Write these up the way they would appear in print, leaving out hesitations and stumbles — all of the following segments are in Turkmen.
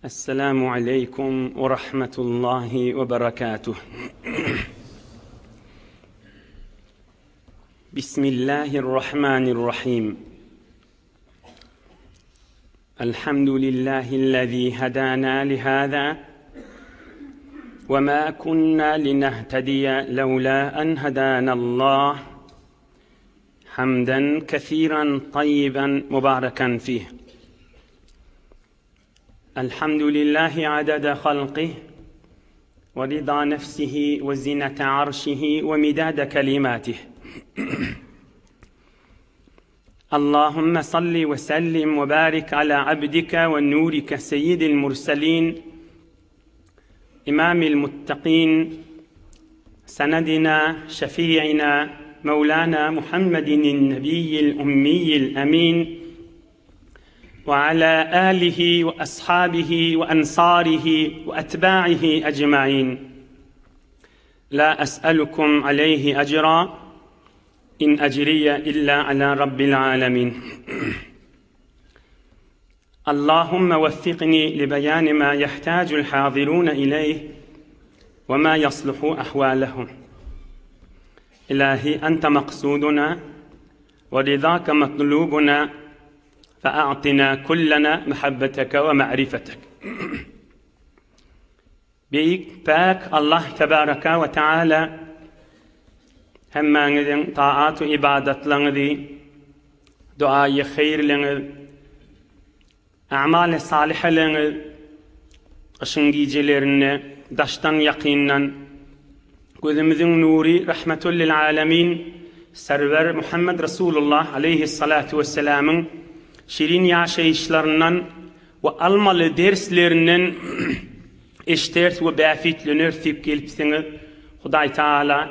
Esselamu aleýkum we rahmetullahi we berekatuh. Bismillahirrahmanirrahim. Elhamdülillahi'llezî hedâna lihâzâ ve mâ kunnâ linehtediye levlâ en hedânallah. Hamden kesiran tayyiben mübareken fih. Elhamdülillahi adede halqih ve rida nefsihi ve zinete arşihi ve midade kelimatih. Allahümme salli ve sellim ve barik ala abdike ve nurike seyyidil murselin imamil muttakin senedina şefi'ina Mevlana Muhammedin nebiyyil ummiyil emin ve ala alihi ve ashabihi ve ensarihi ve etba'ihi ecmain. La es'elukum aleyhi ecra in ecriye illa ala rabbil alemin. Allahümme veffikni li beyani ma yehtacul hazirun ileyh ve ma yasluhu ahvalehum. İlahi ente maksuduna ve ridake matlubuna fe'a'tina kullena muhabbeteke ve ma'rifetek. Beýik, päk Allah tebaraka we taala hemmäňiziň taat we ybadatlaryňyzy, duaýy haýyrlaryňyz, a'maly salyhalaryňyz gyşyň gijelerinde daşdan ýakyndan gözümiziň nury rahmetul lil alemin Serwer Muhammed Resulullah aleýhissalatu wessalamyň şirin ýaşaýyşlaryndan we almaly derslerinden eşderis we bähbitleneris diýip gelipsiňiz. Hudaý Tagala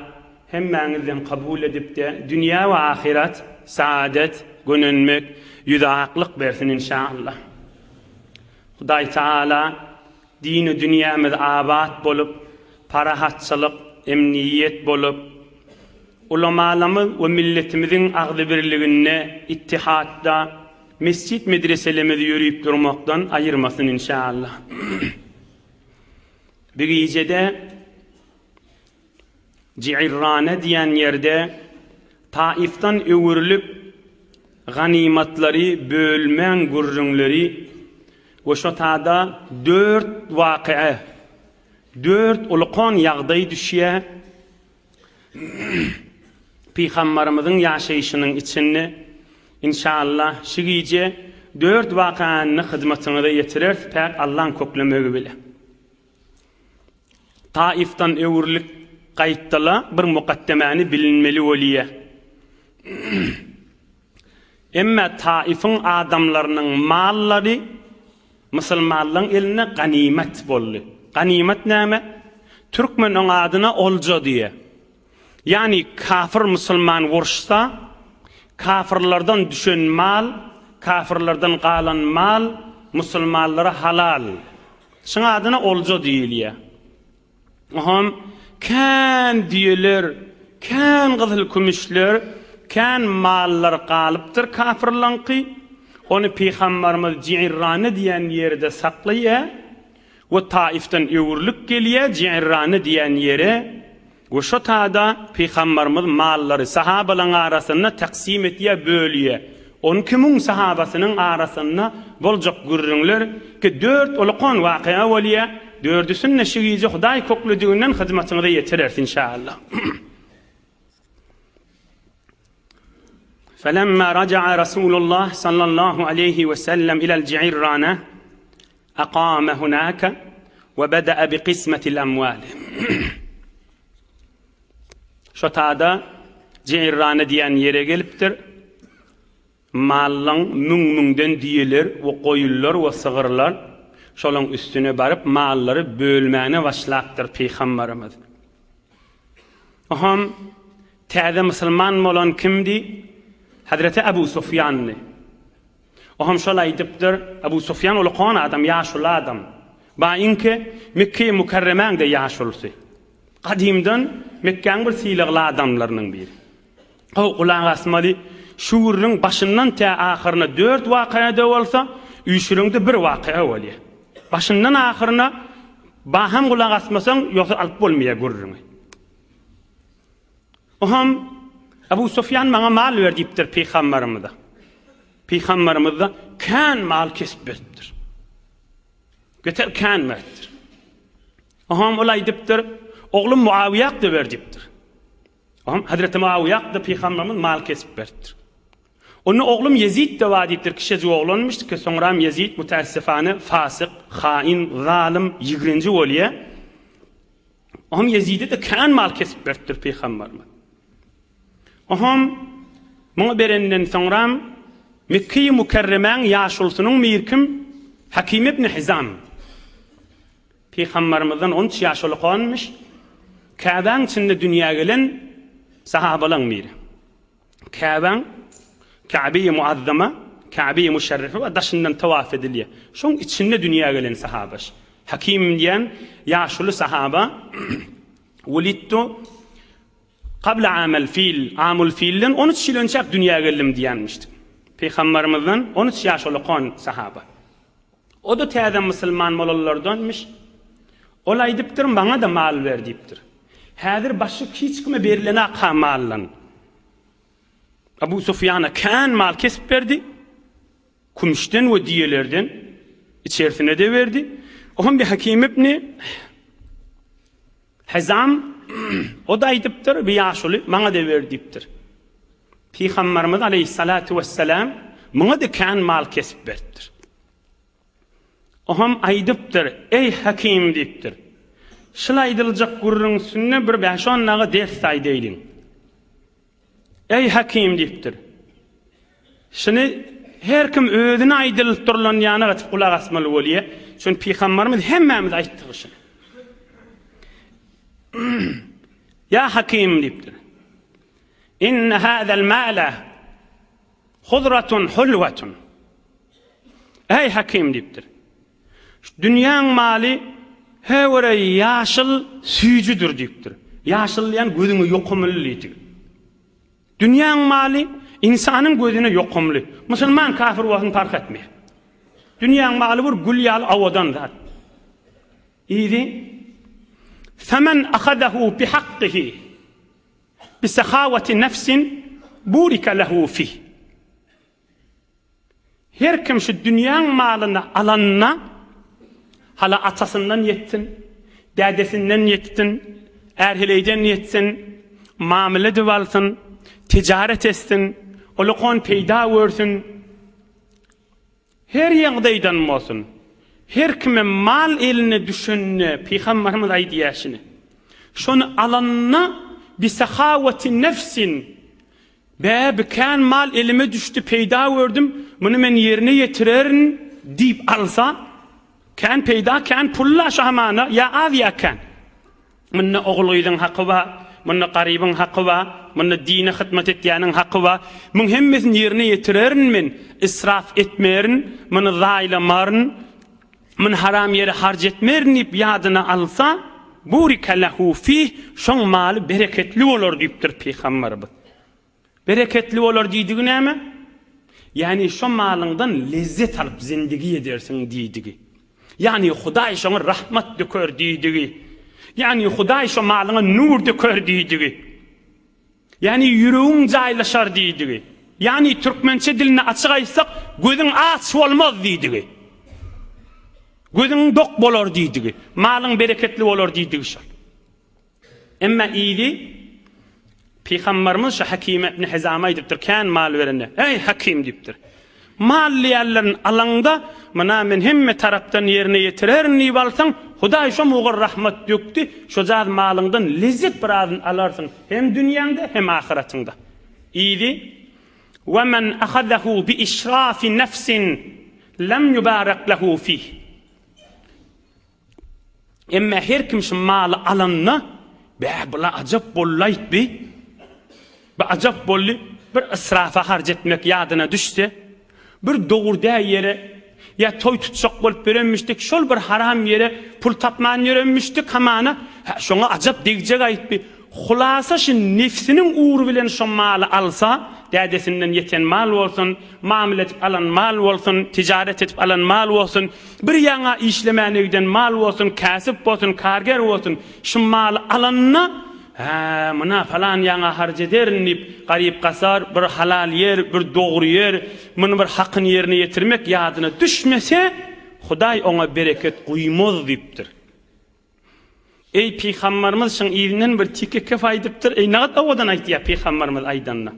hemmäňizden kabul edip-de, dünýä we ahyret saadet, gönenmek, ýüze aklyk bersin inşaallah. Hudaý Tagala dini dünýämiz abat bolup, parahatçylyk, emniýet bolup, ulamalarymyz we milletimiziň agzybirliginde, ittihatda, Mesjit medreselerimizi ýörüp durmakdan aýyrmasyn inşallah. Bir gijede Ji'irrane diýen ýerde Taifdan öwrülip ganymatlary bölmäň gürrüňleri we şo tada dört waky'a, dört ulkan ýagdaý düşýär. Pygambarymyzyň ýaşaýşynyň içinde, inşallah, şu gije dört wakany hyzmatyňyza ýetireris, päk Allaň köklemegi bile. Taifdan öwrülip gaýtdyla, bir mukaddemäni bilinmeli bolýa. Emme Taifiň adamlarynyň mallary musulmanlaryň elinde ganymat boldy. Ganymat näme? Türkmen oň adyna olja diýýär. Ýagny kafir musulman uruşsa, kafirlerden düşen mal, kafirlerden galan mal musulmanlara halal. Şuň adyna olja diýilýär. Oňam kän düýeler, kän gyzyl-kümüşler, kän mallar galypdyr kafyrlaňky. Ony pygambarymyz Ji'irrane diýen ýerde saklaýar we Taifden öwrülip gelýär Ji'irrane diýen ýere we şo tada pygambarymyz mallary sahabalaň arasynda taksim etýär, bölýär. 12 mün sahabasynyň arasynda boljak gürrüňler ki dört ulukan wakyga bolýar, dördüsini-de şu gije Hudaý köklediginden hyzmatyňyza ýetireris inşallah. Felemma raja'a Rasulullah sallallahu aleýhi we sellem ilel Ji'irrana aqame hunaka we beda'a bi qismetil amwal. Şo tada Jeýrana diýen ýere gelipdir. Mallaň müň-müňden düýeler we goýunlar we sygyrlar şolaň üstüne baryp mallary bölmäne başlapdyr pygambarymyz. Oham täze musulman bolan kimdi? Hazreti Abu Sufýandy. Oham şol aýdypdyr, Abu Sufýan ulukan adam, ýaşuly adam. Baýyňky Mekgeýi Mükerremäň-de ýaşulusy. Gadymdan Mekgäň bir sylagly adamlarynyň biri. How, gulak asmaly, şu gürrüň başyndan tä ahyryna dört wakaýa-da bolsa, üýşüreňde bir wakaýa bolýar. Başyndan ahyryna baham gulak asmasaň, ýogsa alyp bolmaýar gürrüňi. Oham Abu Sufýan maňa mal ber diýipdir pygambarymyza. Pygambarymyz-da kän mal kesip beripdir. Beter kän beripdir. Oham ol aýdypdyr, oglum Muawiýak-da ber diýipdir. Oham Hazreti Muawiýak-da pygambarymyz mal kesip beripdir. Onda oglum Ýezit-de bar diýipdir, kiçejik oglanmyş, ki soňram Ýezit mütäessifane fasyk, hain, zalym, ýigrenji bolýar. Oňam Ýezide-de kän mal kesip beripdir pygamberimiz. Oňam muňa berenden soňram Mekgeýi Mükerremäň ýaşulusynyň miri kim? Hakim ibn Hizam. Pygamberimizden 13 ýaş ulukanmyş. Käbäň içinde dünýä gelen sahabalaň biri. Käbäň, Käbe-i Muazzama, Käbe-i Müşerrefe we daşyndan tawaf edilýär. Şoň içinde dünýä gelen sahabaş. Hakim diýen ýaşuly sahaba Wulidtu qabla amel fil, amul filden 13 ýyl önçäk dünýä geldim diýenmişdi. Pygambermizden 13 ýaş ulakan sahaba. O-da täze musulman bolanlardanmyş. Ol aýdypdyr, maňa-da mal ber diýipdir. Häzir başga hiç kime berilenak-ha maldan. Abu Sufýana kän mal kesip berdi. Kümüşden we düýelerden içerisine-de berdi. Oňam bir Hakim ibni Hizam o-da aýdypdyr, bir ýaşuly maňa-da ber diýipdir. Pygamberimiz aleýhissalatu wessalam muňa-da kän mal kesip beripdir. Oňam aýdypdyr, Eý, Hakim diýipdir. Şul aýdyljak gürrüň üstünde bir bäş-on dagy ders aýdaýlyň. Eý, Hakim diýipdir. Şuny her kim özüne aýdylyp durlan ýana gaçyp gulak asmaly bolýar. Şuny Pygamberimiz hemmämiz aýtdyk şuny. Ýa Hakim diýipdir. Inne hazel mala hudratun hulwatun. Eý Hakim diýipdir. Şu dünýäň maly höwere ýaşyl süýjüdir diýipdir. Ýaşyl diýen gözüňe ýokumly diýdigi. Dünýäň maly ynsanyň gözüne ýokumly. Musulman kafir bolsun parh etmeýär. Dünýäň maly bir gül ýaly owadan zat. Yzy Femen ahazahu bihakkihi bisahawati nefsin burika lehu fih. Her kim şu dünýäň malyny alanda, hala atasyndan ýetsin, dädesinden ýetsin, är-heleýden ýetsin, mamla edip alsyn, tijaret etsin, ulkan peýda görsün, her ýagdaýdan bolsun, her kime mal eline düşende, Pygamberimiz aýdýar şuny, şony alanda, bisahawati nefsin, Bä, bi kän mal elime düşdi, peýda gördüm, muny men ýerine ýetirerin diýip alsa, kän peýda, kän pul-la şu hamana, ýa az, ýa kän. Munda ogul-gyzyň haky bar, munda garybyň haky bar, munda dine hyzmat etýäniň haky bar. Muň hemmesini ýerine ýetirerin men, israf etmerin, muny zaýlamaryn, muny haram ýere harç etmerin diýip ýadyna alsa, burike lehu fih, şoň maly bereketli bolar diýipdir Pygamberimiz. Bereketli bolar diýdigi näme? Ýagny şo malyňdan lezzet alyp zindigi edersiň diýdigi. Ýagny Hudaý şoňa rahmat döker diýdigi. Ýagny Hudaý şo malyňa nur döker diýdigi. Ýagny ýüregiň jaýlaşar diýdigi. Ýagny türkmençe dilinde açyk aýtsak, gözüň aç bolmaz diýdigi. Gözüň dok bolar diýdigi. Malyň bereketli bolar diýdigi şol. Emma yzy Pygamberimiz şu Hakim ibn Hizama aýdypdyr, kän mal berende. Eý Hakim diýipdir. Mal diýenlerini alaňda, muna men hemme tarapdan ýerine ýetirerin diýip alsaň, Hudaý şo mugar rahmat dökdi, şojaz malyňdan lezzet birazyny alarsyň, hem dünýäňde, hem ahyratyňda. Yzy, Ve men ahazahu bi israfi nefsin lem yubarak lehu fih. Emma her kim şu maly alanda, Bä, bula ajap boldy-aýt bi. Bu ajap boldy. Bir israfa harç etmek ýadyna düşse, bir dogry däl ýere ýa toý tutjak bolup ýörenmişdik, şol bir haram ýere pul tapman ýörenmişdik, hamana, hä, şoňa ajap degjek-aýt bi. Hulasa şu nefsiniň ugry bilen şo maly alsa, dädesinden ýeten mal bolsun, mamla edip alan mal bolsun, tijaret edip alan mal bolsun, bir ýaňa işlemäne giden mal bolsun, käsip bolsun, karger bolsun, şu maly alanda, Hä, muna palan ýaňa harç ederin diýip, garyp-gasar bir halal ýer, bir dogry ýer, muny bir hakyny ýerine ýetirmek ýadyna düşmese, Hudaý oňa bereket guýmaz diýipdir. Eý, pygambarymyz şyň yzyndan bir tike kef aýdypdyr, eý, nagat owadan aýtýar pygambarymyz aýdanda.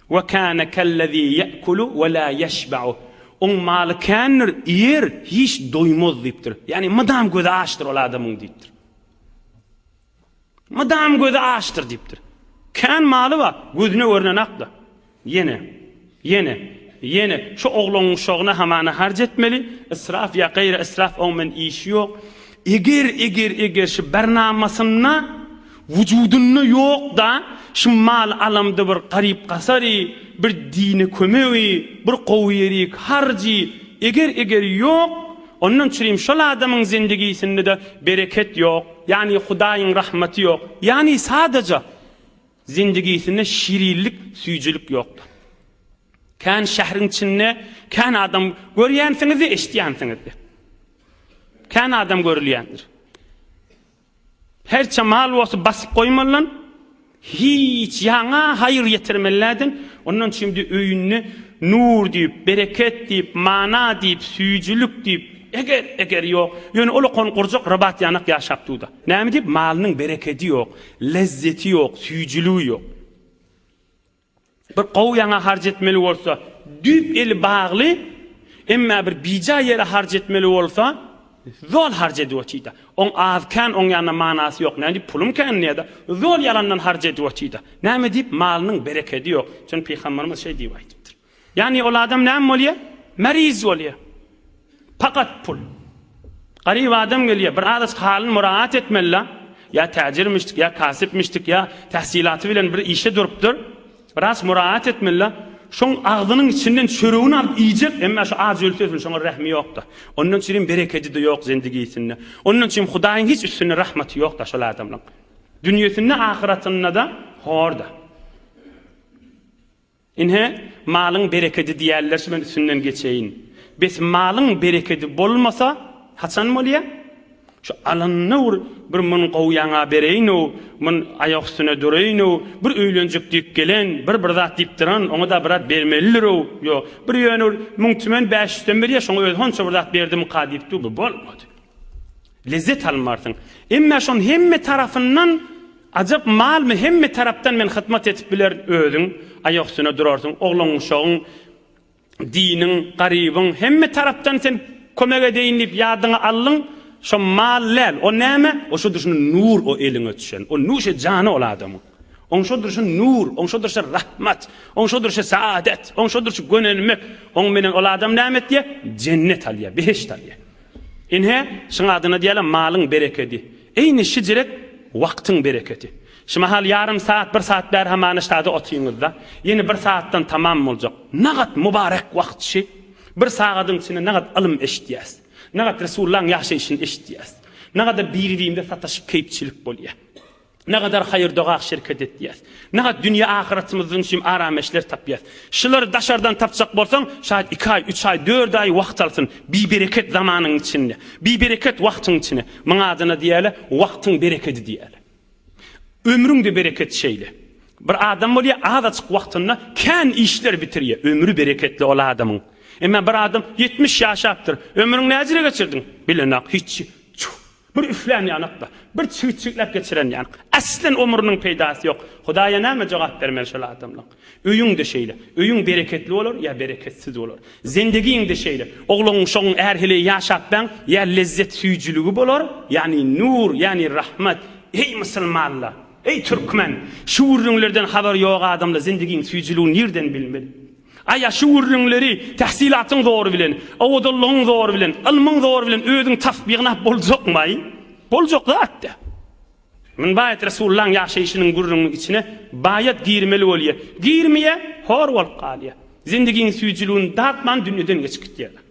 We kana kellezî ye'kulu we lâ yeşbe'u. Oň maly kändir, iýer, hiç doýmaz diýipdir. Ýagny mydam gözi açdyr ol adamyň diýipdir. Mydam gözi açdyr diýipdir. Kän maly bar, gözüne görnenakda. Ýene, ýene, ýene şu oglan uşagyna hamana harç etmeli, israf ýa gaýry israf oň bilen işi ýok. Eger, eger, eger şu barnamasynda, wujudynda ýok-da, şu mal alamda bir garyp-gasary, bir dine kömegi, bir gowy ýerik harjy, eger, eger ýok, ondan çürim şol adamyň zendigisinde-de bereket ýok, ýagny Hudaýyň rahmaty ýok, ýagny sadaja Zindigisinde şirinlik, süýjülik ýokdur. Kän şähriň içinde kän adam görýänsiňiz-de, eşidýänsiňiz-de. Kän adam görülýändir. Herçe mal bolsa basyp goýmalydan, hiç ýaňa haýyr ýetirmeliläden, ondan şimdi öýünde nur diýip, bereket diýip, mana diýip, süýjülik diýip, eger, eger ýok. Ýöne ol okan gurjak rabat ýanak ýaşap dur-da. Näme diýip, malynyň berekedi ýok. Lezzeti ýok, süýjüligi ýok. Bir gowy ýaňa harç etmeli bolsa, düýp eli bagly, emma bir bijaý ýere harç etmeli bolsa, zol harç edip otyda. Oň az-kän oň ýanynda manasy ýok. Näme diýip, pulum kän diýýär-de, zol ýalandan harç edip otyda. Näme diýip, malynyň berekedi ýok. Şony pygamberimiz şeý diýip aýdypdyr. Ýagny ol adam näme bolýar? Mariz bolýar. Pakat pul. Garyp adam gelýär, bir azajyk halyny muraat etmeli-la. Ýa täjirmişdik, ýa kasypmişdik, ýa tahsilaty bilen bir işe durupdyr. Biraz muraat etmeli-la. Şoň agzynyň içinden çöregini alyp iýjek, emma şu aç ölse ölsün, şoňa rehmi ýok-da. Ondan çürim berekedi-de ýok zendigisinde. Ondan çürim Hudaýyň hiç üstünde rahmaty ýok-da şol adamlaň. Dünýesinde, ahyratynda-da hor-da. Ine, malyň berekedi diýýärler, şu men üstünden geçeýin. Bes malyň berekedi bolmasa, haçan bolýar? Şu alanyny bir, bir mun gowy ýaňa bereýin-ow, mun aýak üstüne duraýyn-ow, bir öýlenjek diýip gelen, bir bir zat diýip duran, oňa-da bir zat bermelidir-ow, ýok, bir ýöne bir müň tümen bäş ýüzden berýär, şoňa özi honça bir zat berdimika diýip dur, bu bolmady. Lezzet almarsyň. Emma şoň hemme tarapyndan Ajap malmy hemme tarapdan men hyzmat etip bilerin özüň aýak üstüne durarsyň oglan-uşagyň diniň garybyň hemme tarapdan sen kömek edeýin diýip ýadyňa aldyň şo mal däl o näme o şo durşuna nur o eliňe düşen o nuşe jany ol adamyň oň şo durşy nur oň şo durşy rahmat oň şo durşy saadet oň şo durşy gönenmek oň menen ol adam näme etýär jennet alýar behişt alýar Ine, şuň adyna diýýärler malyň berekedi. Eýni şijirek wagtyň bereketi. Şu mahal ýarym saat, bir saat bäri hamana ştada otyňyzda. Ýene bir saatdan tamam boljak. Nagat mübarek wagt şi. Bir sagadyň içinde nagat ylym eşidýäs. Nagat Resullaň ýaşaýşyny eşidýäs. Nagadar biri-birimize sataşyp keýpçilik bolýar. Nagadar haýyr-doga şirket etýäs. Nagat dünýe-ahyratymyzdan üçin arameşler tapýas. Şulary daşardan tapjak bolsaň, şaýat iki aý, üç aý, dört aý wagt alsyn. Bibereket zamanyň içinde. Bibereket wagtyň içine. Muň adyna diýýärler, wagtyň berekedi diýýärler. Ömrüň-de bereketi şeýle. Bir adam bolýar, azajyk wagtynda kän işler bitirýär. Ömri bereketli ol adamyň. Emma bir adam 70 ýaşapdyr. Ömrüňi näjire geçirdiň? Bilenok, hiç. Çuh. Bir üflän ýanakda, bir çigit çigitläp geçiren ýanak. Aslen omrüniň peýdasy ýok. Hudaýa näme jogap bermeli şol adamlaň? Öýüň-de şeýle. Öýüň bereketli bolar ýa bereketsiz bolar. Zendegiň-de şeýle. Oglan-uşagyň är-heleý ýaşap bäň, ýa lezzet süýjüligi bolar, ýagny nur, ýagny rahmat. Eý musulmanlar! Eý türkmen! Şu gürrüňlerden habary ýok adamlar zendegiň süýjüligini nirden bilmeli? Aý-a şu gürrüňleri tahsylatyň zory bilen, owadanlygyň zory bilen, ylmyň zory bilen özüň tapyp ýygnap boljakmy-aý? Boljak zat däl. Mun baýat Resulullaň ýaşaýşynyň gürrüňiniň içine baýat girmeli bolýa. Girmeýä, hor bolup galýa. Zindigiň süýjüligini datman dünýeden geçip gitýärler.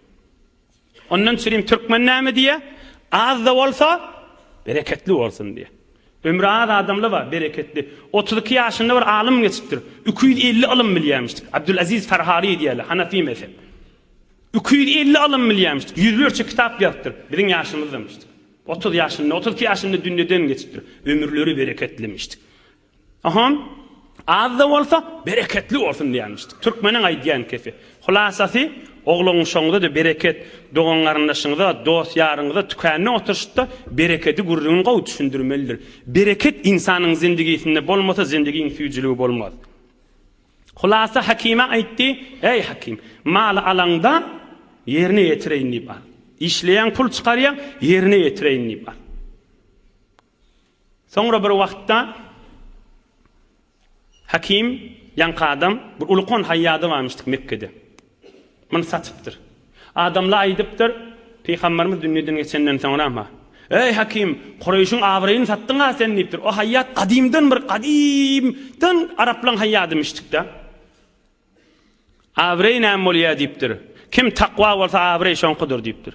Ondan çürim türkmen näme diýýär? Az-da bolsa, bereketli bolsun diýýär. Ömri az adamlar bar, bereketli. 32 ýaşynda bir alym geçipdir. 250 ylym bilýärmişdik. Abdülaziz Farhari diýýärler, Hanafi mezhep. 250 ylym bilýärmişdik. Ýüzlerçe kitap ýazypdyr. Biziň ýaşymyzdamişdik. 30 ýaşynda, 32 ýaşynda dünýeden geçipdir. Ömürleri bereketlimişdik. Aha, az-da bolsa, bereketli bolsun diýýärmişdik. Türkmeniň aýdýan kefi. Hulasasy, oglan-uşagyňyza-da bereket, dogan-garyndaşyňyza, dost-ýaryňyza tükände oturyşykda berekedi gürrüňini gowy düşündirmelidir. Bereket ynsanyň zindigisinde bolmasa, zindigiň süýjüligi bolmaz. Hulasa Hakime aýtdy, Eý, Hakim, maly alaňda, ýerine ýetireýin diýip al. Işleýäň, pul çykarýaň, ýerine ýetireýin diýip al. Soňra bir wagtda Hakim ýaňky adam bir ulkan haýýady barmyşdyk Mekgede. Muny satypdyr. Adamlar aýdypdyr, Pygamberimiz dünýeden geçenden soňra-ha, Eý, Hakim, Kureýşiň abraýyny satdyň-a sen diýipdir. O haýýat gadymdan bir gadymdan araplaň haýýadymyşdyk-da. Abraý näme bolýar diýipdir. Kim takwa bolsa abraý şoňkudyr diýipdir.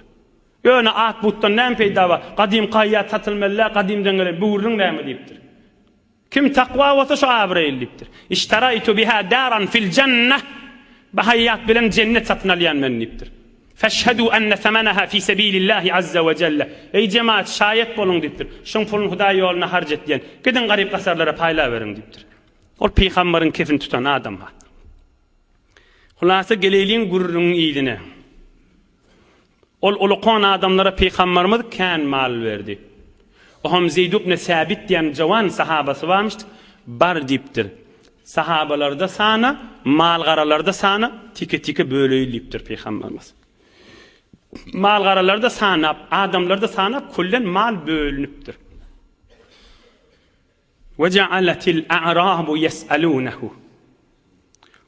Ýöne at butdan näme peýda bar? Gadymky haýýat satylmaly däl, gadymdan gelen bu gürrüň näme diýipdir. Kim takwa bolsa şo abraýly diýipdir. Iştaraýtu biha daran fil jannah. Bu haýýat bilen jennet satyn alýan men diýipdir. Feşhedû enne semeneha fi sebilillahi azze we jelle. Eý jemaat şaýat boluň diýipdir. Şuň puluny Hudaý ýolunda harç etýän. Gidiň garyp-gasarlara paýlaweriň diýipdir. Ol pygambaryň kefini tutan adam-ha. Hulasa geleýliň gürrüňiň yzyna. Ol ulukan adamlara pygambarymyz kän mal berdi. Oňam Zeýd ibn Säbit diýen jawan sahabasy barmyş, bar diýipdir. Sahabalarda sana, mal-garalarda sana, tike-tike böleýli diýipdir pygambarymyz. Mal-garalarda sanap, adamlarda sanap küllen mal bölünipdir. Weja'aletil a'rabu ýes'alunehu.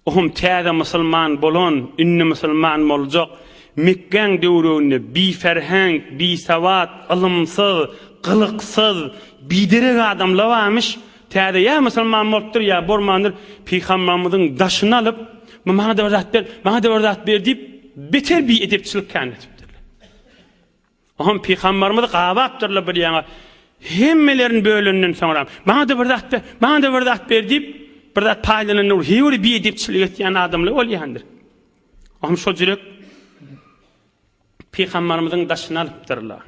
Ohum täze musulman bolan, indi musulman boljak, Mekgäň döwreginde biferheng, bisawat, ylymsyz, gylyksyz, biderek adamlar barmyş, täze ýa musulman bolupdyr, ýa bolmandyr, Pygamberimiziň daşyny alyp, Maňa-da bir zat ber, maňa-da bir zat ber diýip, beter biedepçilik kän edipdirler. Oňam pygambarymyzy gabapdyrlar bir ýaňa. Hemmelerini bölenden soňra, Maňa-da bir zat ber, maňa-da bir zat ber diýip, bir zat paýlananda ol heý bir biedepçilik etýän adamlar bolýandyr. Oňam şo jürek pygambarymyzyň daşyny alypdyrlar.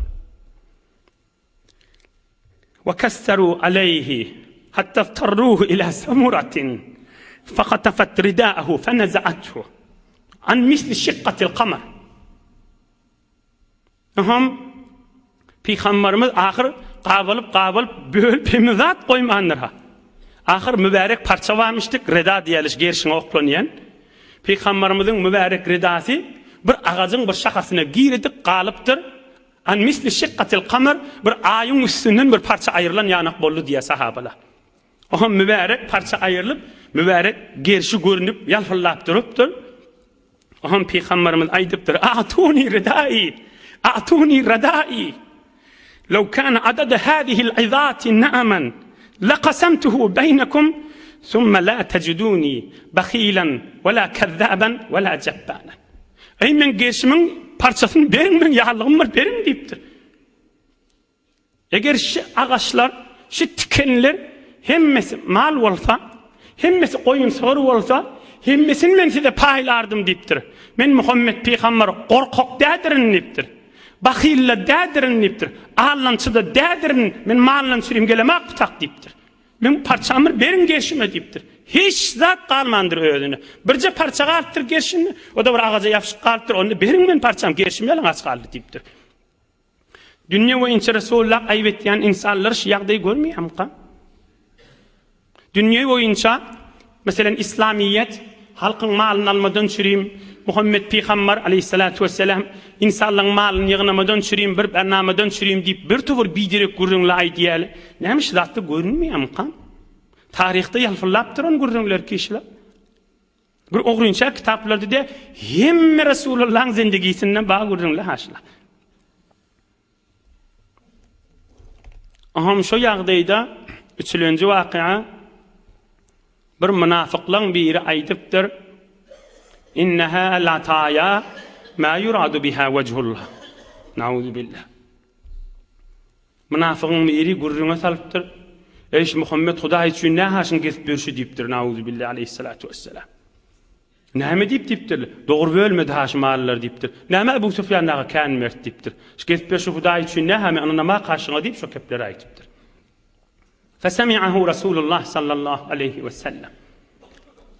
Wa kassaru aleýhi hatta tarruhu ila samuratin fakatafat ridaahu fenezaathu an misli şikkatil kamar. Oňam Pygambarymyz ahyr gabalyp-gabalyp bölüp hemme zat goýmandyr-ha. Ahyr mübärek parça barmyşdyk, reda diýäliş gerşiňe oklanýan. Pygambarymyzyň mübärek redasy bir agajyň bir şahasyna giridip galypdyr. An misli şikkatil kamar bir aýyň üstünden bir parça aýrylan ýanak boldy diýýär sahabalar. Oňam mübärek parça aýrylyp, mübärek gerşi görnüp ýalpyldap durupdyr. Oňam pygamberimiz aýdypdyr, Atuni ridai, atuni radai. Law kana adada hadhihi al-izati na'aman laqasamtuhu baýnakum summa la tajiduni bakhilan wala kazzaban wala jabbanan. Eý meň gerşimiň parçasyny beriň, meň ýarlygym bar, beriň diýipdir. Eger şi agaçlar, şi tikenler hemmesi mal bolsa, hemmesi goýun-sygyr bolsa, hemmesini men size paýlardym diýipdir. Men Muhammet pygamber gorkak dädirin diýipdir. Bahyl-da dädirin diýipdir. Allançy-da dädirin, men maldan çürim gelemak pytak diýipdir. Meň parçamy beriň gerşime diýipdir. Hiç zat galmandyr özüne. Birje parça galypdyr gerşinde, o-da bir agaja ýapyşyp galypdyr, onda beriň men parçamy, gerşim ýalaňaç galdy diýipdir. Dünýe boýunça Resulullah aýyp etýän ynsanlar şu ýagdaýy görmeýärmika? Dünýe boýunça, meselem, islamyýet halkyň malyny almadan çürim, Muhammet pygambar aleýhissalatu wesselam ynsanlaryň malyny ýygnamadan çürim, bir bernamadan çürim diýip bir towar biderek gürrüňler aýdýarlar. Näme şu zatda görünmeýärmika? Taryhda ýalpyldap duran gürrüňler kişiler. Bir ogrynça kitaplarda de hemme Resulullahyň zendigisinden bar gürrüňler haşla. Aham şo ýagdaýda üçülenji wakyýa bir mynafyklaň biri aýdypdyr, Inneha lataýa ma yuradu biha wejhullah. Nauzubillah. Mynafygyň biri gürrüňe salypdyr. Eý, şu Muhammet Hudaý üçin nä haşyň gezip ýörşi diýipdir, nauzubilla aleýhissalatu wessalam. Näme diýip diýipdirler? Dogry bölmedi ha şu mallary diýipdir. Näme Ebu Sufýan dagy kän mert diýipdir. Şu gezip ýörşi Hudaý üçin nä ha men ynanamak haşyňa diýip şo kepleri aýdypdyr. Fesemi'ahu Rasulullah sallallahu aleýhi we sellem.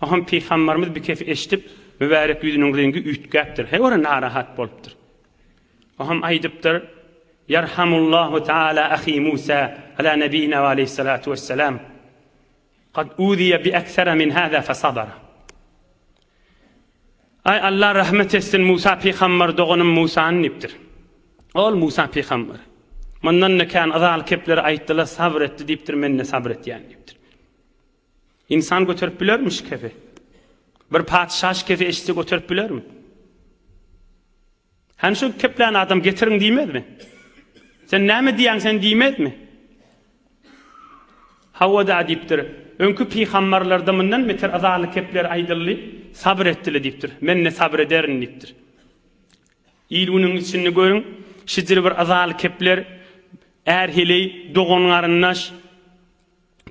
Oňam Pygambarymyz bir kefi eşidip, mübärek ýüzüniň reňgi üýtgäpdir. He ora narahat bolupdyr. Oňam aýdypdyr, Ýerhamullahu taala ahi Musa ala nebina we aleýhissalatu wesselam. Kad uziýe bi eksere min hâzâ fesabara. Aý Allah rahmet etsin Musa pygamber doganym Musany diýipdir. Ol Musa pygamber. Mundan-da kän yzaly kepleri aýtdylar, sabr etdi diýipdir, men-de sabr etýän diýipdir. Ynsan göterip bilermi şu kefi? Bir patyşa şu kefi eşitse göterip bilermi? Hany şu keplän adam getiriň diýmezmi? Sen näme diýýäň sen diýmezmi? Hawa-da diýipdir. Öňki pygambarlarda mundan beter yzaly kepler aýdyldy, sabyr etdile diýipdir. Men-de sabyr ederin diýipdir. Il-günüň içinde görüň, şijir bir yzaly kepler är-heleý, dogan-garyndaş,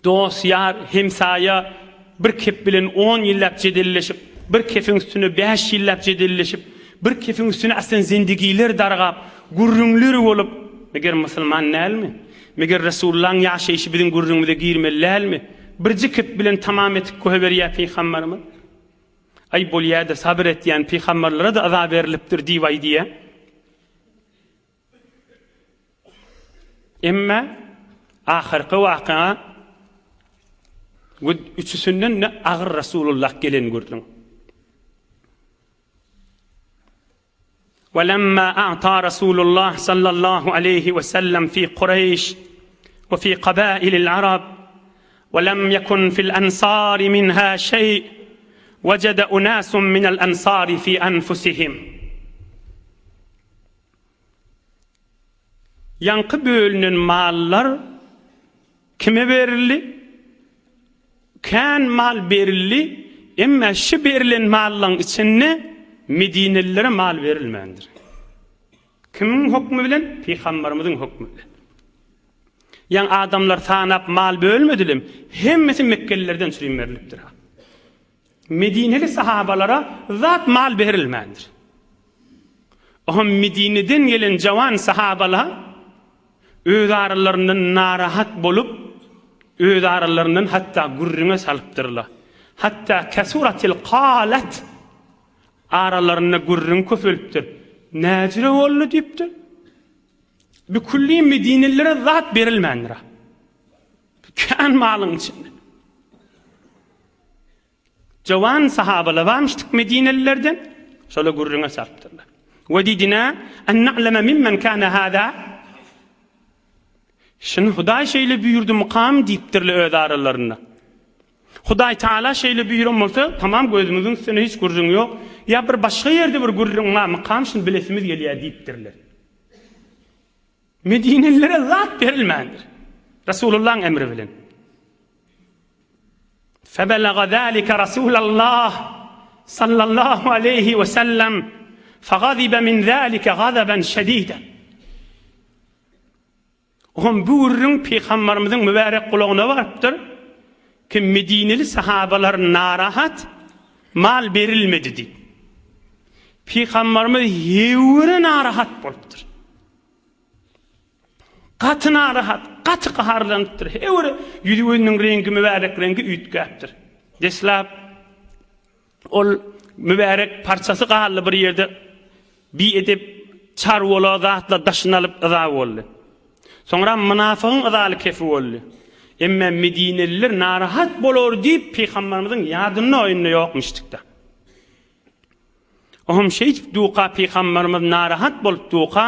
Dost-ýar, hemsaýa bir kep bilen on ýyllap jedelleşip, bir kefiň üstüne bäş ýyllap jedelleşip, bir kefiň üstüne aslan zendigiler dargap, gürrüňler bolup, meger musulman dälmi? Meger Resulullahyň ýaşaýşy biziň gürrüňimize girmeli dälmi? Birje kep bilen tamam etip goýberýär pygambarymyz. Aý bolýa-da sabyr etýän pygambarlara-da yza berlipdir diýip aýdýar. Emma ahyrky waka üçüsinden-de agyr Rasulullah gelen gürrüň. Welemma a'ta Rasulullah sallallahu aleýhi we sellem fi Kureýş we fi kabailil Arab we lem yekun fil ansari minha şeý wejede unasun minel ansari fi anfusihim. Ýaňky bölünen mallar kime berildi? Kän mal berildi, emma şu berlen mallaryň içinde medinelilere mal berilmändir. Kimiň hokmy bilen? Pygamberimiziň hokmy bilen. Ýaň adamlar sanap mal bölmediler, hemmesi mekgelilerden çürim berlipdir. Medineli sahabalara zat mal berilmändir. Oňa Medineden gelen jawan sahabalar öz aralaryndan narahat bolup, öz aralaryndan hatda gürrüňe salypdyrlar. Hatda kesuratil kalat aralarynda gürrüň köpelipdir. Näjüre boldy diýipdir. Bükülli Medinelilere zat berilmändir. Kän malyň içinde. Jowan sahabalar barmyşdyk Medinelilerden, şolar gürrüňe salypdyrlar. Wedidina en na'leme mimmen kana hada? Şuny Hudaý şeýle buýurdymykam diýipdirler öz aralarynda. Hudaý Taala şeýle buýran bolsa, tamam gözümiziň üstüne hiç gürrüň ýok. Ýa bir başga ýerde bir gürrüň barmykam şuny bilesimiz gelýär diýipdirler. Medinelilere zat berilmändir. Resulullahyň emri bilen. Febelaga zalika Rasulallah sallallahu aleýhi we sellem fegazibe min zalika gazaben şediden. Oňam bu gürrüň pygambarymyzyň mübärek gulagyna barypdyr. Ki Medineli sahabalar narahat, mal berilmedi diýip. Pygambarymyz ýewre narahat bolupdyr. Gaty narahat, gaty gaharlanypdyr. Hewre ýüzi-gözüniň reňki, mübärek reňki üýtgäpdir. Deslap ol mübärek parçasy galdy bir ýerde biedep çarwala zatlar daşyny alyp yza boldy. Soňra mynafygyň yzaly kefi boldy. Emma medineliler narahat bolar diýip pygamberimiziň ýadynda oýunda ýokmuşdykda. Oňam şeýdip duka pygamberimiz narahat bolup duka,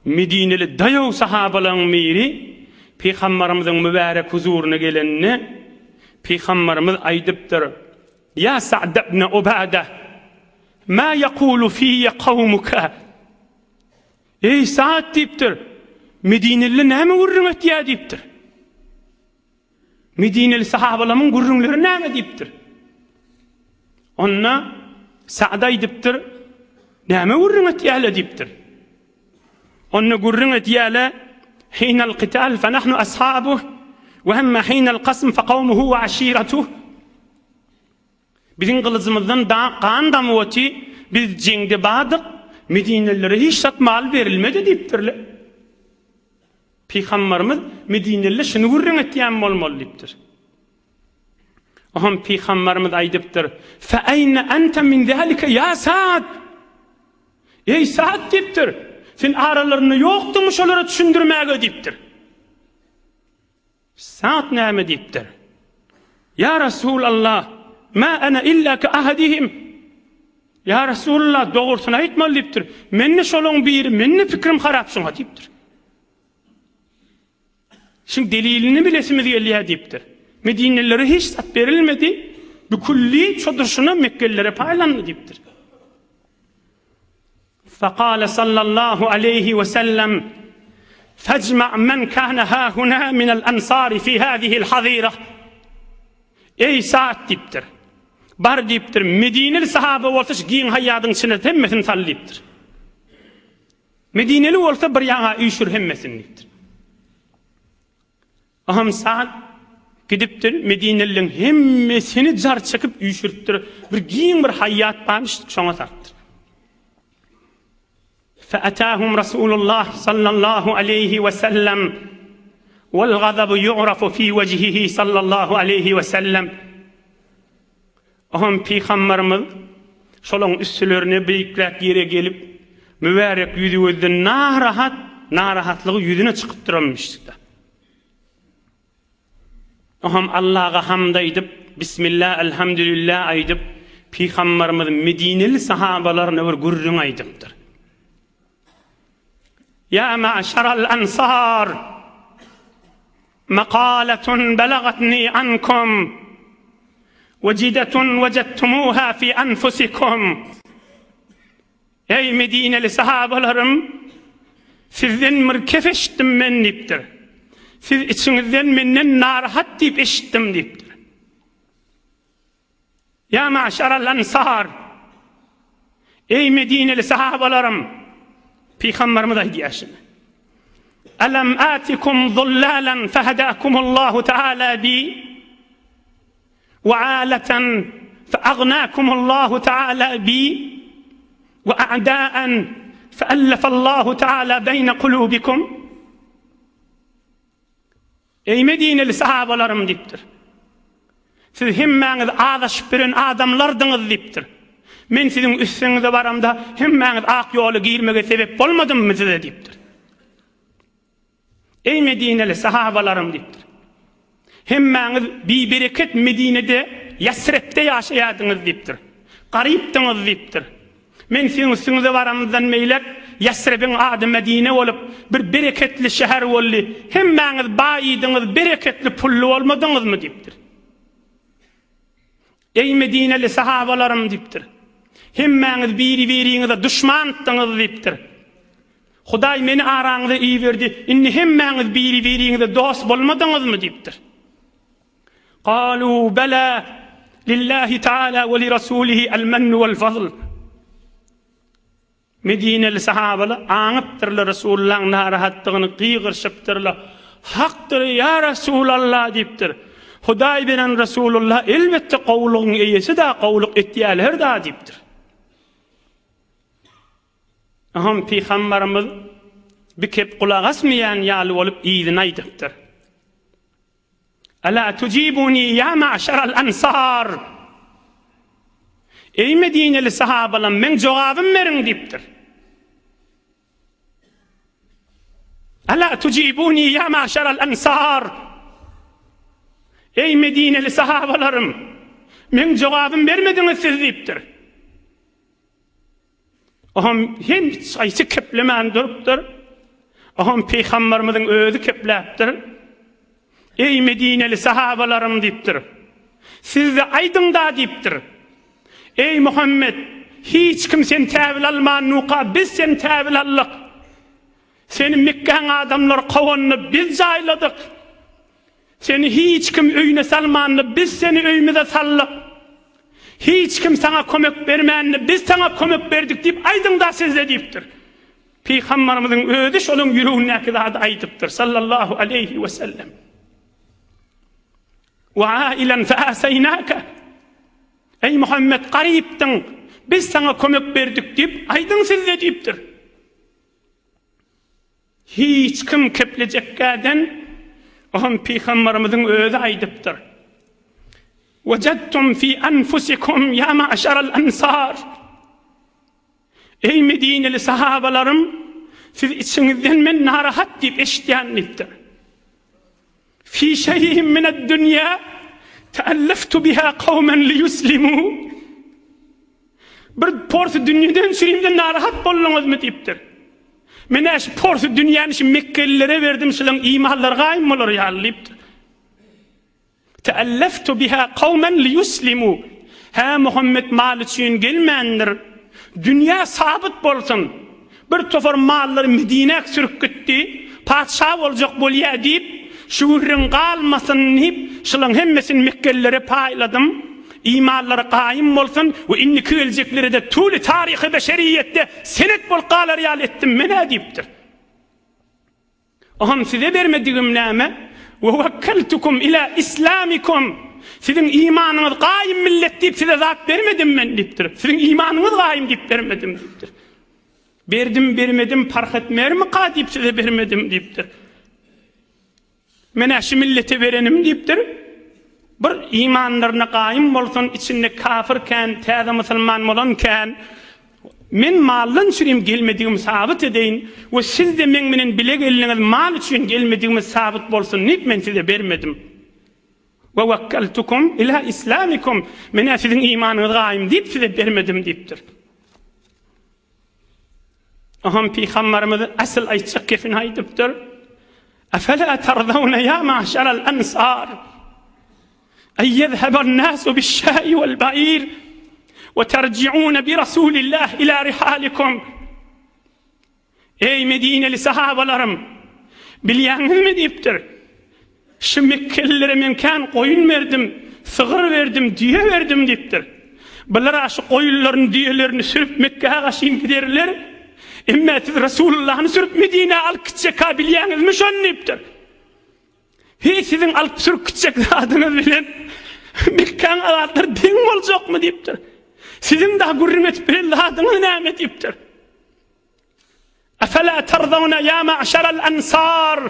Medineli daýaw sahabalaryň biri pygamberimiziň mübärek huzuryna gelende, pygamberimiz aýdypdyr, Ýa Sa'd ibn Ubada, ma ýekulu fiýe kawmuka? Eý Sa'd diýipdir, Medineli näme gürrüň etýär diýipdir. Medineli sahabalamyň gürrüňleri näme diýipdir. Onda Sa'd aýdypdyr, näme gürrüň etýärler diýipdir. Onda gürrüň etýärler, Hinal qital fa nahnu ashabuh. We emma hinel kasm fe kawmuhu we aşiratuh. Biziň gylyjymyzdan da gan damyp oty, biz jeňde bardyk, medinelilere hiç zat mal berilmedi diýipdirler. Pygambarymyz medinelilere şuny gürrüň etýän bolmaly diýipdir. Oňam pygambarymyz aýdypdyr, Fe eýne ente min zalike ýa Saad? Eý Saad diýipdir, sen aralarynda ýokduňmy şolara düşündirmäge diýipdir. Saad näme diýipdir? Ýa Resulallah, ma ana illa ke ahadihim. Ýa Resulallah, dogrusyny aýtmaly diýipdir. Men-de şolaň biri, mende pikirim harap şoňa diýipdir. Şuň delilini bilesimiz gelýär diýipdir. Medinelilere hiç zat berilmedi, bu külli çodurşyna mekgelilere paýlandy diýipdir. Fekale sallallahu aleýhi we sellem, Fecma men kâne hâhunâ minel ensâri fî hâzihil hazîre. Eý Saad diýipdir. Bar diýipdir, Medineli sahaba bolsa şu giň haýýadyň içine hemmesini sal diýipdir. Medineli bolsa bir ýaňa üýşür hemmesini diýipdir. Aham Saad gidipdir, Medinelileriň hemmesini jar çekip üýşüripdir. Bir giň bir haýýat barmyş, şoňa salypdyr. Fe'atahum Rasulullah sallallahu aleýhi we sellem wal gazabu yu'rafu fi wejhihi sallallahu aleýhi we sellem. Oňam pygambarymyz şolaň üstülerine beýikräk ýere gelip, mübärek ýüzi-gözden narahat, narahatlygy ýüzüne çykyp duranmyşdy. Oňam Allaga hamd aýdyp, Bismillah, Elhamdülillah aýdyp, pygambarymyz medineli sahabalaryna bir gürrüň aýdypdyr. Ýa ma'şaral ansar! Makaletun belagatni ankum wejidatun wejadtumuha fi anfusikum Eý Medineli sahabalarym sizden bir kef eşitdim men diýipdir. Siz içiňizden menden narahat diýip eşitdim diýipdir. Ýa maşaral ansar! Eý Medineli sahabalarym! Pygamberimiz aýdýar şuny. Alam atikum zullalan fehadakumullahu taala bi we alatan feagnakumullahu taala bi we a'daan feallafallahu taala beýne kulubikum. Eý medineli sahabalarym diýipdir. Siz hemmäňiz azaşyp ýören adamlardyňyz diýipdir. Men siziň üstüňize baramda hemmäňiz ak ýola girmege sebep bolmadymmy size diýipdir. Eý medineli sahabalarym diýipdir. Hemmäňiz bibereket Medinede Ýasrepde ýaşaýardyňyz diýipdir. Garypdyňyz diýipdir. Men siziň üstüňize baramyzdan beýläk Ýasrebiň ady Medine bolup, bir bereketli şäher boldy. Hemmäňiz baýydyňyz, bereketli pully bolmadyňyzmy? diýipdir. Eý, medineli sahabalarym! diýipdir. Hemmäňiz biri-biriňize duşmandyňyz diýipdir. Hudaý meni araňyza iberdi, indi hemmäňiz biri-biriňize dost bolmadyňyzmy? diýipdir. Kalu bela lillahi taala we li rasulihi el mennu vel fazl. Medineli sahabalar aňypdyrlar Resulullahyň narahatdygyny gygyryşypdyrlar. Hakdyr ýa Resulallah diýipdir. Hudaý beren Resulullah elbetde gowulygyň eýesi-da, gowulyk etýäler-da diýipdir. Oňam pygambarymyz bikep gulak asmaýan ýaly bolup yzyny aýdypdyr. Ela tujibuni ýa ma'şaral ansar! Eý medineli sahabalam, meň jogabym beriň diýipdir. Ela tujibuni ýa ma'şaral ansar! Eý medineli sahabalarym, meň jogabym bermediňiz siz diýipdir. Oňam hem hiç haýsy keplemän durupdyr. Oňam pygamberimiziň özi kepläpdir. Eý medineli sahabalarym diýipdir. Siz-de aýdyň-da diýipdir. Eý Muhammet, hiç kim seni täwil alman nuka biz seni täwil aldyk. Seni Mekgäň adamlary kowanda biz jaýladyk. Seni hiç kim öýüne salmandy, biz seni öýümize saldyk. Hiç kim saňa kömek bermändi, biz saňa kömek berdik diýip aýdyň-da sizde diýipdir. Pygamberimiziň özi şolaň ýüregindäki zady aýdypdyr, sallallahu aleýhi we sellem. Wa ailen fe aseýnake. Eý Muhammet garypdyň, biz saňa kömek berdik diýip aýdyň sizde diýipdir. Hiç kim keplejekkäden oňam pygambarymyzyň özi aýdypdyr. Wejadtum fi anfusikum ya ma'şaral ansar. Eý Medineli sahabalarym, siz içiňizden men narahat diýip eşitýän diýipdir. Fi şeý'in mined-dünýä teelleftu biha kawmen liyuslimu. Bir porsy dünýeden çürimden narahat bolduňyzmy diýipdir. Men-ä şu porsy dünýäni şu mekgelilere berdim, şulaň imanlary gaýym bolar ýaly diýipdir. Teelleftu biha kawmen liyuslimu. Hä Muhammet mal üçin gelmändir. Dünýä sabyt bolsun. Bir topar mallary Medinä sürüp gitdi. Patyşa boljak bolýa diýip, şu gürrüň galmasyn diýip, şulaň hemmesini mekgelilere paýladym. Imanlary gaýym bolsun we indiki geljeklerede tuly taryhy beşeriýetde senet bolup galar ýaly etdim men-ä diýipdir. Oňam size bermedigim näme? We wekkeltukum ila islamikum. Siziň imanyňyz gaýym millet diýip size zat bermedim men diýipdir. Siziň imanyňyz gaýym diýip bermedim diýipdir. Berdim bermedim parh etmermika diýip size bermedim diýipdir. Men-ä şu millete berenim diýipdir. Bir imanlaryna gaýym bolsun, içinde kafir kän, täze musulman bolan kän. Men maldan çürim gelmedigimi sabyt edeýin we siz-de meň menen bile geldiňiz, mal üçin gelmedigimiz sabyt bolsun diýip men size bermedim. We wekkeltukum ila islamikum, men-ä siziň imanyňyz gaýym diýip size bermedim diýipdir. Oňam Pygambarymyz asyl aýtjak gepini aýdypdyr. Efela tarzawna ýa maşaral ansar. Ey yezheban nasu biş-şai wal ba'ir we terji'un bi Rasulillah ila rihalikum. Eý Medineli sahabalarym, bilýäňizmi diýipdir. Şu mekgelilere men kän goýun berdim, sygyr berdim, düýe berdim diýipdir. Bular-a şu goýunlaryny, düýelerini sürüp Mekgä gaşyn giderler. Emme siz Resulullahny sürüp Medinä alyp gitjek-ha bilýäňizmi şony diýipdir. Heý siziň alyp sürüp gitjek zadyňyz bilen Mekgäň azatlary deň boljakmy diýipdir. Siziň dagy gürrüň edip bilen zadyňyz näme diýipdir. Efela tarzawna ýa ma'şaral ansar.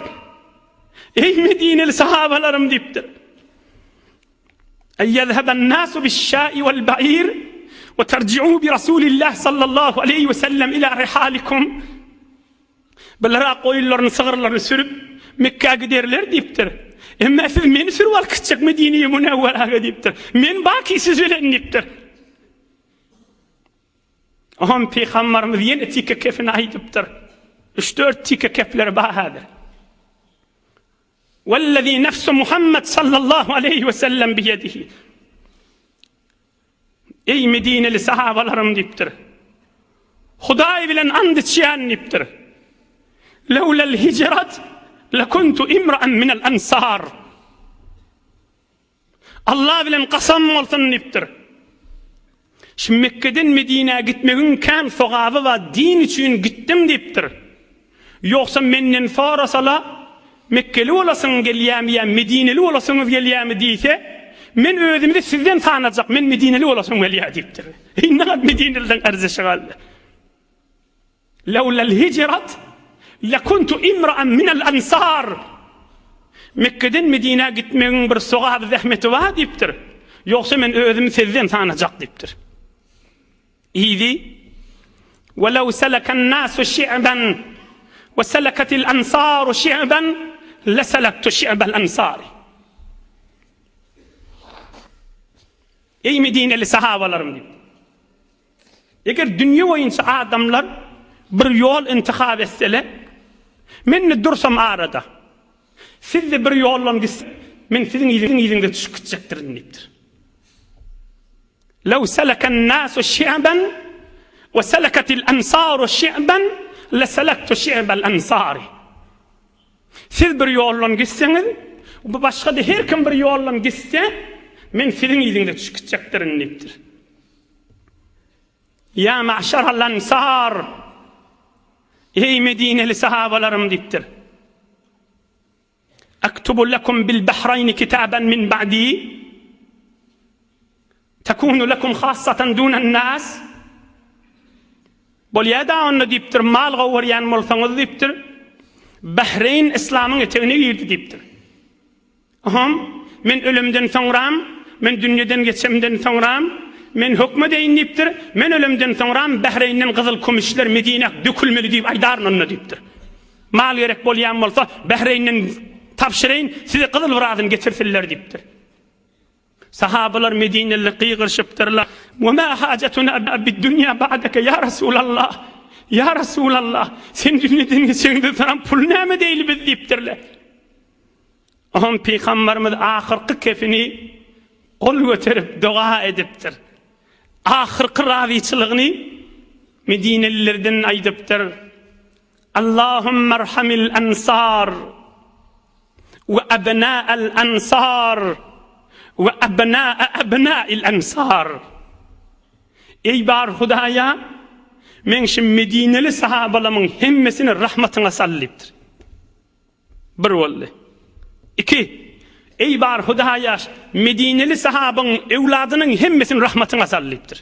Eý Medineli sahabalarym diýipdir. Ey yezheben nasu biş-şai wal ba'ir we terji'u bi Rasulillah sallallahu aleyhi ve sellem ila rihalikum. Bular goýunlaryny, sygyrlaryny sürüp Mekgä giderler diýipdir. Emma siz meni sürüp alyp gitjek Medine-i Münewweraga diýipdir. Men baki siz bilen diýipdir. Oňam pygambarymyz ýene tike kefini aýdypdyr. Üç-dört tike kefleri bar häzir. Wellezî nefsu Muhammed sallallahu aleýhi we sellem biýedihi. Eý Medineli sahabalarym diýipdir. Hudaý bilen and içýän diýipdir. Lewlel hijret lekuntu imra'an minel ansar. Allah bilen kasam bolsun diýipdir. Şu Mekgeden Medinä gitmegiň kän sogaby bar, din üçin gitdim diýipdir. Ýogsa menden sorasala, Mekgeli bolasyň gelýämi ýa Medineli bolasyňyz gelýämi diýse, men özümizi sizden sanajak, men Medineli bolasym gelýär diýipdir. Indi Medineliden arzyşy galdy. Lewlel hijret lekuntu imra'an minel ansar. Mekgeden Medinä gitmegiň bir sogaby zähmeti bar diýipdir. Ýogsa men özümi sizden sanajak diýipdir. Yzy Welew seleken nasu şi'ben we seleketil ansaru şi'ben leselektu şi'bel ansari. Eý Medineli sahabalarym diýipdir. Eger dünýe boýunça adamlar bir ýol intihap etseler, men-de dursam arada, siz-de bir ýoldan gitseňiz, men siziň yzyňyza düşüp gitjekdirin diýipdir. Lew seleken-nasu şi'ben we seleketil ansaru şi'ben leselektu şi'bel ansari. Siz bir ýoldan gitseňiz, bu başga-da her kim bir ýoldan gitse, men siziň yzyňyza düşüp gitjekdirin diýipdir. Ýa ma'şaral ansar! Eý medineli sahabalarym diýipdir. Aktubu lekum bil Bahraýni kitaban min ba'di Tekunu lekum hassatan dunan nas Bolýa-da onda diýipdir, mal gowurýan bolsaňyz diýipdir, Bahreýn yslamyň etegine girdi diýipdir. Oham, men ölemden soňram, men dünýeden geçemden soňram, men hökmedeýin diýipdir, men ölemden soňram Bahreýnden gyzyl kümüşler Medinä dökülmeli diýip aýdaryn onda diýipdir. Mal gerek bolýan bolsa, Bahreýnden tabşyraýyn, size gyzyl birazyny getirsinler diýipdir. Sahabalar medineliler gygyryşypdyrlar, Wa ma hajatuna bid-dunýa ba'daka ýa Rasulallah! Ýa Rasulallah! Sen dünýeden geçeňden soňam pul näme edeýli biz diýipdirler. Oňam pygambarymyz ahyrky kefini gol göterip doga edipdir. Ahyrky razyçylygyny medinelilerden aýdypdyr. Allahummerhamil ensar we abna'al ensar we abna'a abna'il ensar. Eý bar Hudaýa, meň şu medineli sahabalamyň hemmesini rahmatyňa sal diýipdir. Bir boldy. Iki, Eý bar Hudaýa, medineli sahabyň öwladynyň hemmesini rahmatyňa sal diýipdir.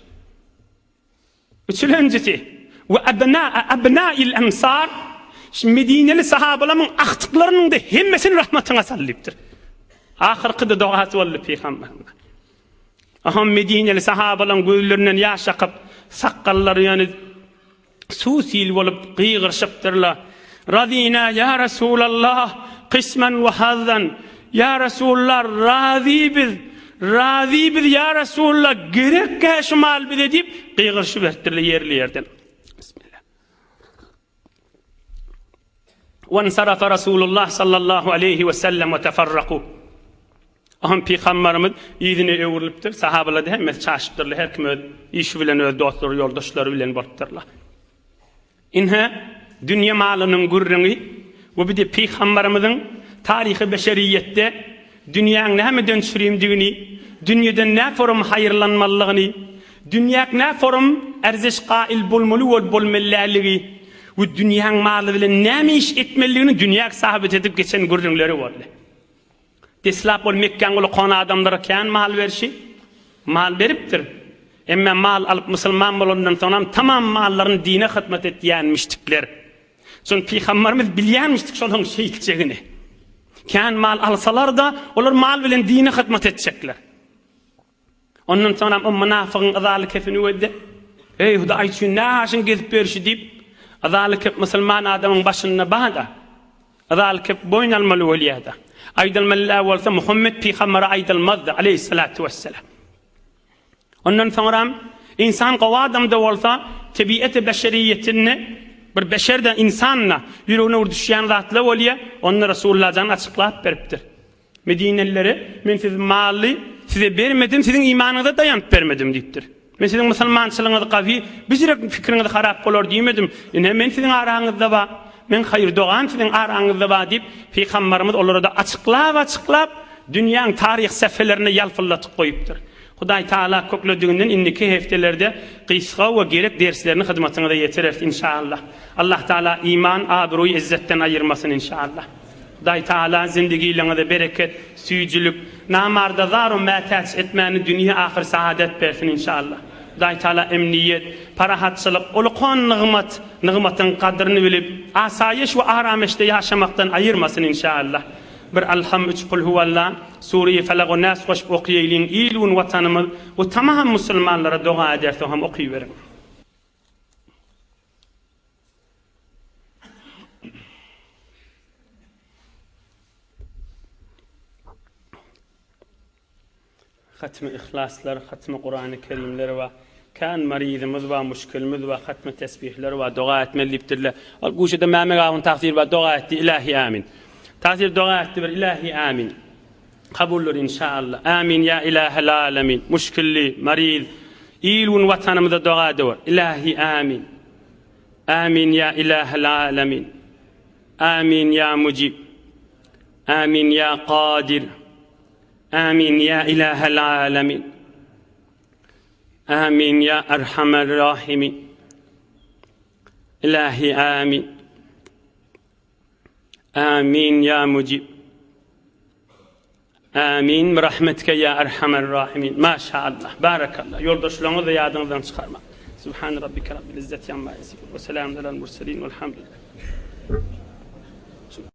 Üçülenjisi, We abnaa abnail ensar, şu medineli sahabalamyň agtyklarynyň-da hemmesini rahmatyňa sal diýipdir. Ahyrky-da dogasy boldy pygamberimiz. Aha medineli sahabalaň gözlerinden ýaş akyp, sakgallary ýöne Suw-sil bolup gygyryşypdyrlar. Razyna ýa Resulallah, kysman we hazzan, Ýa Resulallah, razy biz, razy biz ýa Resulallah, gerekkä şu mal bize diýip, gygyryşyberipdirler ýerli-ýerden. Bismillah. Wansarafa Rasulullah sallallahu aleýhi we sellem we teferraku. Oňa pygambarymyz yzyna öwrülipdir, sahabalar-da hemmesi çaşypdyrlar, her kim öz işi bilen, öz dostlary, ýoldaşlary bilen bolupdyrlar. Ine, dünýe malynyň gürrüňi we bir-de pygambarymyzyň taryhy beşeriýetde dünýäň nämeden çürimdigini, dünýeden näforum haýyrlanmalydygyny, dünýäk näforum ärzeş gaýyl bolmaly we bolmeläligi we dünýäň maly bilen näme iş etmelidigini dünýäk sabyt edip geçen gürrüňleri boldy. Deslap ol Mekgäň ulakan adamlara kän mal berşi, mal beripdir. Emme mal alyp musulman bolandan soňam tamam mallaryny dine hyzmat etýänmişdikler. Şony pygambarymyz bilýänmişdik şolaryň şeýtjegini. Kän mal alsalar-da, olar mal bilen dine hyzmat etjekler. Ondan soňram o mynafygyň yzaly kefini gözde, Eý, Hudaý üçin nä haşyň gezip ýörşi diýip, yzaly kep musulman adamyň başynda bar-da. Yzaly kep boýun almaly bolýar-da. Aýdylmaly däl bolsa, Muhammet pygambere aýdylmazdy, aleýhissalatu wessalam. Ondan soňram ynsan gowy adam-da bolsa, tebieti beşeriýetinde bir beşer-de, ynsan-da ýüregine bir düşýän zatlar bolýar, onda Resulullah jan açyklap beripdir. Medinelilere, Men siz mally size bermedim, siziň imanyňyza daýanyp bermedim diýipdir. Men siziň musulmançylygyňyz gawy, bijirek pikiriňiz harap bolar diýmedim. Ine, men siziň araňyzda bar, men haýyr-dogan siziň araňyzda bar diýip, Pygambarymyz olara-da açyklap-açyklap, dünýäň taryh sähfelerini ýalpyldatyp goýupdyr. Hudaý Tagala köklediginden indiki hepdelerde gysga we gerek derslerini hyzmatyňyza ýetireris, inşaallah. Allah Tagala iman, abraý, yzzetden aýyrmasyn, inşaallah. Hudaý Taala zindigileňize bereket, süýjülik, namarda zar-u mätäç etmäni dünýe ahyr saadet bersin inşallah. Hudaý Taala emniýet, parahatçylyk, ulkan nygmat, nygmatyň gadryny bilip, asaýyş we arameşde ýaşamakdan aýyrmasyn inşallah. Bir Alham üç Kulhuwalla, Sure-i Felak we Nas goşup okýaýlyň il-gün watanymyz we tamam musulmanlara doga edersoň hem okyberiň. Hatmy Yhlaslar, hatmy Kurany Kerimler bar. Kän maryzymyz bar, muşkilimiz bar, hatmy tesbihler bar, doga etmeli diýipdirler. Ol guşada Mämek agyň tagsyry bar, doga etdi, ilahi amin. Tagsyr doga etdi bir, ilahi amin. Kabuldyr inşaallah. Amin ýa ilahel alemin. Muşkilli, maryz, il gün watanymyza doga edewer. Ilahi amin. Amin ýa ilahel alemin. Amin ýa mujib. Amin ýa kadir. Amin ýa ilahel alemin. Amin ýa erhamer rahimin. Ilahi amin. Amin ýa mujib. Amin birahmetike ýa erhamer rahimin. Maşaallah. Barakallah. Ýoldaşlaryňyzy ýadyňyzdan çykarmaň. Subhan rabbike rabbil izzati amma ýasifun we selamun alel murselin velhamdülillah.